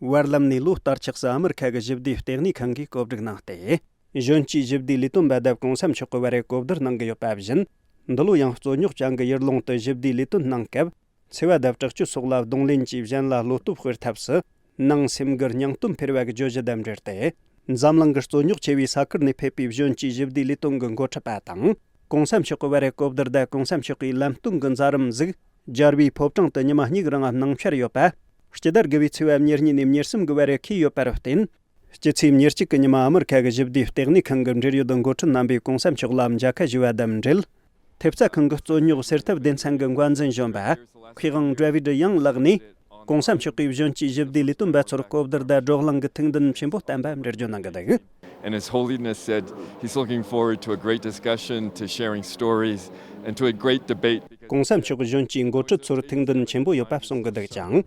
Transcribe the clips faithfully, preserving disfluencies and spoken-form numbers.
བར་ལམ་ནས་ལོ་ལྟར་ཆགས་སུ་ཨ་མི་རི་ཁ་གི་ཞི་བདེའི་ལྟེ་གནས་ཁང་གིས་གོ་སྒྲིག་གནང་སྟེ། གཞོན་སྐྱེས་ཞི་བདེའི་ལས་དོན་པ་དང་གོང་ས་མཆོག་གི་བར་གོ་བསྡུར་གནང་གི་ཡོད་པ་བཞིན། འདི་ལོ་ཡང་རྩོད་རྙོག་ཅན་གྱི་ཡུལ་ལུང་དུ་ཞི་བདེའི་ལས་དོན་གནང་སྐབས། འཚེ་བ་དང་དྲག་སྤྱོད་སོགས་ལ་གདོང་ལེན་གྱིས་གཞན་ལ་བློ་སྟོབས་སྤེལ་ཐབས་སུ། ནང་སེམས་ཀྱི་སྙིང་སྟོབས་འཕེལ་བ་གི་བརྗོད་གཞི་དང་འབྲེལ་ཏེ། འཛམ་གླིང་གི་རྩོད་རྙོག་ཆེ་བའི་ས་ཁུལ་ནས་ཕེབས་པའི་གཞོན་སྐྱེས་ཞི་བདེའི་ལས་དོན་གྱི་འགོ་ཁྲིད་པ་དང་། གོང་ས་མཆོག་གི་བར་གོ་བསྡུར་དང་གོང་ས་མཆོག་གི་ལམ་སྟོན་གྱི་མཛད་རིམ་གཟིགས། རྒྱལ་བའི་ཕོ་བྲང་དུ་ཉི་མ་གཉིས་རིང་སྣང་བསྐྱར་ཡོད་པ། སྤྱི་ཟླ་དགུ་པའི་ཚེས་པ་ཉེར་གཉིས་ནས་ཉེར་གསུམ་གྱི་བར་འཁེལ་ཡོད་པར་བརྟེན། སྤྱི་ཚེས་ཉེར་གཅིག་གི་ཉི་མ་ཨ་མི་རི་ཁ་གི་ཞི་བདེའི་ལྟེ་གནས་ཁང་གི་འབྲེལ་ཡོད་འགོ་ཁྲིད་རྣམ་པས་གོང་ས་མཆོག་ལ་མཇལ་ཁ་ཞུས་པ་དང་འབྲེལ། ཐེབས་རྩ་ཁང་གི་རྩོད་རྙོག་སེལ་ཐབས་སྡེ་ཚན་གྱི་འགོ་འཛིན་གཞོན་པ། མཁས་དབང་ཌེ་བིད་ཡང་ལགས་ནས། གོང་ས་མཆོག་གིས་གཞོན་སྐྱེས་ཞི་བདེའི་ལས་དོན་པ་ཚོར་གོ་བསྡུར་དང་བགྲོ་གླེང་གི་ཐུགས་འདུན་ཆེན་པོ་བསྟན་པ་འགྲེལ་བརྗོད་གནང་གི་འདུག And His Holiness said he's looking forward to a great discussion, to sharing stories, and to a great debate. གོང་ས་མཆོག་གཞོན་སྐྱེས་འགོ་ཁྲིད་ཚོར་ཐུགས་འདུན་ཆེན་པོ་ཡོད་པ་གསུང་གི་འདུག་ཅིང་།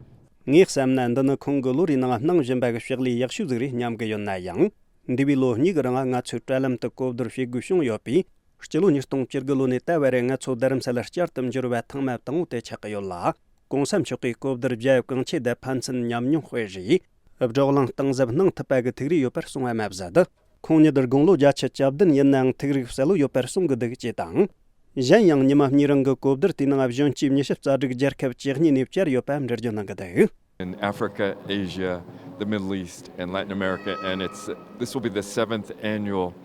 ངས་བསམ་ན་འདི་ནི་ཁོང་གི་ལོ་རེའི་ནང་གནང་བཞིན་པ་གི་ཕྱག་ལས་ཡག་ཤོས་ཟིག་རེད་སྙམ་གི་ཡོད་ན་ཡང་། འདས་པའི་ལོ་གཉིས་ཀྱི་རིང་ང་ཚོས་དྲ་ལམ་དུ་གོ་བསྡུར་བྱེད་དགོས་བྱུང་ཡོད་པས། སྤྱི་ལོ་ཉིས་སྟོང་བཅུ་དགུ་ལོ་ནས་ད་བར་ང་ཚོ་རྡ་རམ་ས་ལར་བསྐྱར་དུ་འབྱོར་བ་ཐེངས་མ་དང་པོ་དེ་ཆགས་ཀྱི་ཡོད་ལ། གོང་ས་མཆོག་གིས་གོ་བསྡུར་བརྒྱབ་གང་ཆེ་དང་ཕན་ཚུན་མཉམ་མྱོང་སྤེལ་རེས། བགྲོ་གླེང་གཏིང་ཟབ་གནང་ཐུབ་པ་གི་ཐུགས་རེ་ཡོད་པར་གསུངས་པ་མ་ཟད། ཁོང་ཉིད་དགུང་ལོ་བརྒྱད་ཅུ་གྱ་བདུན་ཡིན་ནའང་ཐུགས་རིག་གསལ་བོ་ཡོད་པར་གསུང་གི་འདུག་ཅེས་དང་། གཞན་ཡང་ཉི་མ་གཉིས་རིང་གི་གོ་བསྡུར་དེའི་ནང་གཞོན་སྐྱེས་ཉི་ཤུ་རྩ་དྲུག་རྒྱལ་ཁབ་བཅུ་གཉིས་ནས་བཅར་ཡོད་པ་འགྲེལ་བརྗོད་གནང་གི་འདུག In Africa, Asia, the Middle East, and Latin America, and it's this will be the seventh annual.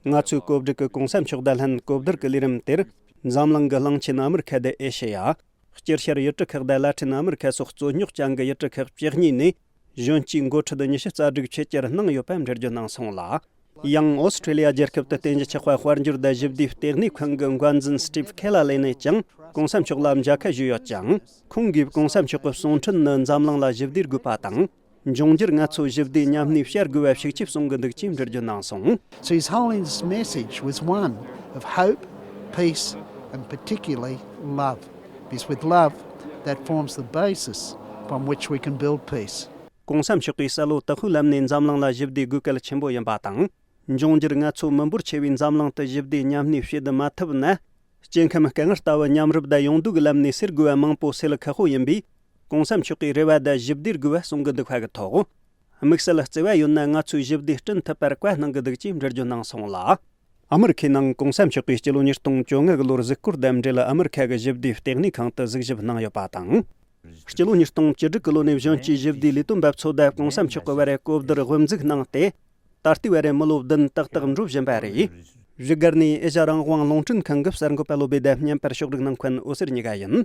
ང་ཚོའི་གོ་སྒྲིག་གི་གོང་ས་མཆོག་དང་ལྷན་གོ་བསྡུར་གྱི་ལས་རིམ་དེར། འཛམ་གླིང་གི་གླིང་ཆེན་ཨ་མི་རི་ཁ་དང་ཨེ་ཤེ་ཡ། དཀྱིལ་ཤར་ཡུལ་གྲུ་ཁག་དང་ལ་ཏིན་ཨ་མི་རི་ཁ་སོགས་རྩོད་རྙོག་ཅན་གྱི་ཡུལ་གྲུ་ཁག་བཅུ་གཉིས་ནས། གཞོན་སྐྱེས་འགོ་ཁྲིད་ཉི་ཤུ་རྩ་དྲུག་ཆེད་བཅར་གནང་ཡོད་པ་འགྲེལ་བརྗོད་གནང་སོང་ལ། ཡང་ཨོ་སི་ཁྲི་ལི་ཡ་རྒྱལ་ཁབ་ཏུ་རྟེན་གཞི་ཆགས་པ་དཔལ་འབྱོར་དང་ཞི་བདེའི་ལྟེ་གནས་ཁང་གི་འགོ་འཛིན་སི་ཏིབ་ཁེ་ལ་ལེ་ནས་ཀྱང་གོང་ས་མཆོག་ལ་མཇལ་ཁ་ཞུས་ཡོད་ཅིང་། ཁོང་གིས་གོང་ས་མཆོག་གི་གསུང་འཕྲིན་ནི་འཛམ་གླིང་ལ་ཞི་བདེ་དགོས་པ་དང་། འབྱུང་འགྱུར་ང་ཚོ་ཞི་བདེའི་མཉམ་གནས་བྱ་དགོས་པ་ཤུགས་ཆེ་གསུང་གི་འདུག་ཅེས་འགྲེལ་བརྗོད་གནང་སོང་། So His Holiness' message was one of hope, peace, and particularly love. Because with love, that forms the basis from which we can build peace. གོང་ས་མཆོག་གིས་གསལ་བོ་དག་པའི་ལམ་ནས་འཛམ་གླིང་ལ་ཞི་བདེ་དགོས་གལ་ཆེན་པོ་ཡིན་པ་དང་། འབྱུང་འགྱུར་ང་ཚོ་མི་འབོར་ཆེ་བའི་འཛམ་གླིང་དུ་ཞི་བདེ་མཉམ་གནས་བྱེད་མ་ཐུབ་ན། སྐྱེ་ཁམས་དཀའ་ངལ་ལྟ་བུ་མཉམ་རུབ་དང་ཡོང་སྡུག་གི་ལམ་ནས་སེལ་དགོས་པ་མང་པོ་སེལ་ཁག་པོ་ཡིན་པས། གོང་ས་མཆོག་གིས་རེ་བ་དང་ཞི་བདེར་དགོས་པ་གསུང་གི་འདུག་པ་གི་ཐོག་དམིགས་བསལ་བརྩེ་བ་ཡོད་ན་ང་ཚོས་ཞི་བདེ་བསྐྲུན་ཐུབ་པར་བཀའ་གནང་གི་འདུག་ཅེས་འགྲེལ་བརྗོད་གནང་སོང་ལ། ཨ་མི་རི་ཁའི་ནང་གོང་ས་མཆོག་གིས་སྤྱི་ལོ་ཉིས་སྟོང་བཅོ་ལྔ་གི་ལོར་གཟིགས་སྐོར་དང་འབྲེལ་ཨ་མི་རི་ཁ་གི་ཞི་བདེའི་ལྟེ་གནས་ཁང་དུ་གཟིགས་ཞིབ་གནང་ཡོད་པ་དང་། སྤྱི་ལོ་ཉིས་སྟོང་བཅུ་དྲུག་གི་ལོ་ནས་གཞོན་སྐྱེས་ཞི་བདེའི་ལས་དོན་པ་ཚོ་དང་གོང་ས་མཆོག་གི་བར་གོ་བསྡུར་དབུ་འཛུགས་གནང་སྟེ། ད་ལྟའི་བར་མི་ལོ་བདུན་ཏག་ཏག་འགྲོ་བཞིན་པ་རེད། བཞུགས་སྒར་ནས་ཨེ་ཤ་རང་དབང་རླུང་འཕྲིན་ཁང་གི་གསར་འགོད་པ་བློ་བྷེ་དང་བརྙན་པར་ཕྱོགས་སྒྲིག་གནང་མཁན་འོད་ཟེར་གཉིས་ཀ་ཡིན།